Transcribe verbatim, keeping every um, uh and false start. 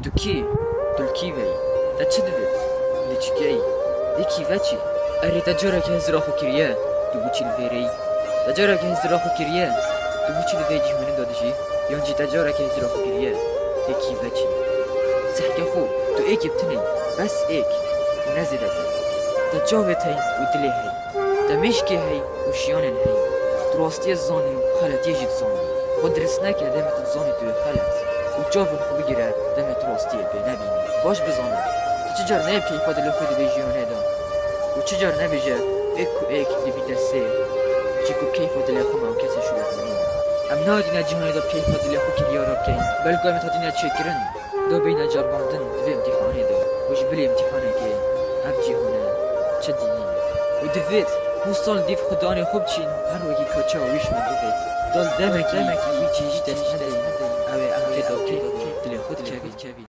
Tu kî? Tu li kî ve yî? Te çi divêt? Li çi keyî? Yê kî veçî? Erê, te carekê hizira xwe kiriye? Tu bû çî li vêrê yî? Te carekê hizira xwe kiriye? Tu bû çî li vê cîhanê de dijî? Yan jî te carekê hizira xwe kiriye? Yê kî veçî? Sehke xwe, tu êkê bi tinê yî. Bes êk. Û ne zêdetir. Te çavê tey û dilê hey. Te mêşkê hey û şiyanên hey. Tu rastiyê dizanî û xeletiyê jî dizanî. Xwe dirist neke demê tu dizanî tu yê xelet. Û çavên xwe bigire demê tu rastiyê pê nebînî. Baş bizane, tu çi car neyê bi keyfa dilê xwe di vê jiyanê de. Û çi car nebêje êk ku êk dibîte sê. Çi ku bi keyfa dilê xwe me û kesê şûlek me nîne. Em nehatîne cîhanê de bi keyfa dilê xwe kiryara bikeyn. Belku em ê hatîne çêkirin. Do bêyne ceribandin di vê îmtîhanê de û ji bilî îmtîhanekê ev cîhane çi dînî. Û divêt hûn sal dîv xwe danê xwe biçîn, her wekî kaça wî ji me bivêt. Dal demekî wî cî jî dest nedin, ew ê em tê dawkê dilê xwe dikevî.